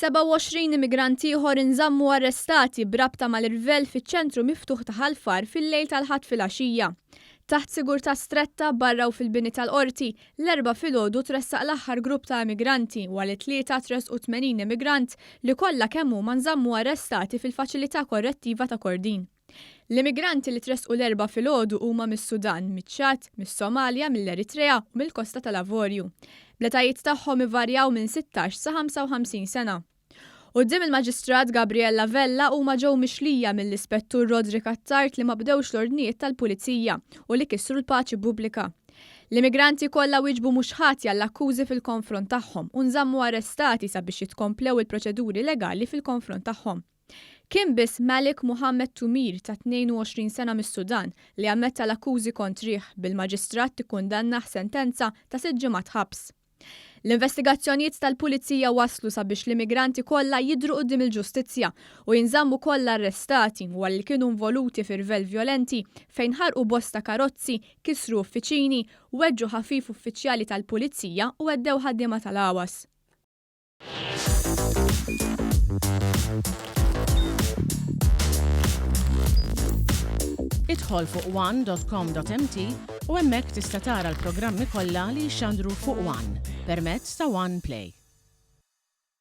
27 immigrant ieħor inżammu arrestati b'rabta mal-irvell fiċ-ċentru miftuħ ta' Ħal Far fil-lejl tal-Ħadd filgħaxija. Taħt sigurtà stretta barra u fil-bini tal-Qorti, l-Erbgħa filgħodu tressaq l-aħħar grupp ta' immigranti wara li t-Tlieta tressqu 80 immigrant li kollha kemm huma nżammu arrestati fil-Faċilità Korrettiva ta' Kordin. L-immigranti li tressqu l-Erbgħa filgħodu huma mis-Sudan, miċ-Ċad, mis-Somalja, mill-Eritrea u mill-Kosta tal-Avorju. Bl-etajiet tagħhom ivarjaw minn 16 sa 55 sena. Quddiem il-Maġistrat Gabriella Vella huma ġew mixlija mill-Ispettur Roderick Attard li ma bdewx l-ordnijiet tal-Pulizija u li kisru l-paċi pubblika. L-immigranti kollha wieġbu mhux ħatja għall-akkużi fil-konfront tagħhom u nżammu arrestati sabiex jitkomplew il-proċeduri legali fil-konfront tagħhom. Kien biss Malik Mohammed Tumir ta' 22 sena mis-Sudan li ammetta l-akkużi kontrih, bil-Maġistrat tikkundannah sentenza ta' sitt ġimgħat ħabs. L-investigazzjonijiet tal-Pulizija wasslu sabiex l-immigranti kollha jidhru quddiem il-ġustizzja u jinżammu kollha arrestati wara li kienu involuti fi rvell vjolenti fejn ħarqu bosta karozzi, kisru uffiċini, weġġu ħafif uffiċjali tal-Pulizija u għeddew ħaddiema tal-AWAS. Idħol fuq one.com.mt u hemmhekk tista' tara l-programmi kollha li jixxandru fuq One permezz ta' One Play.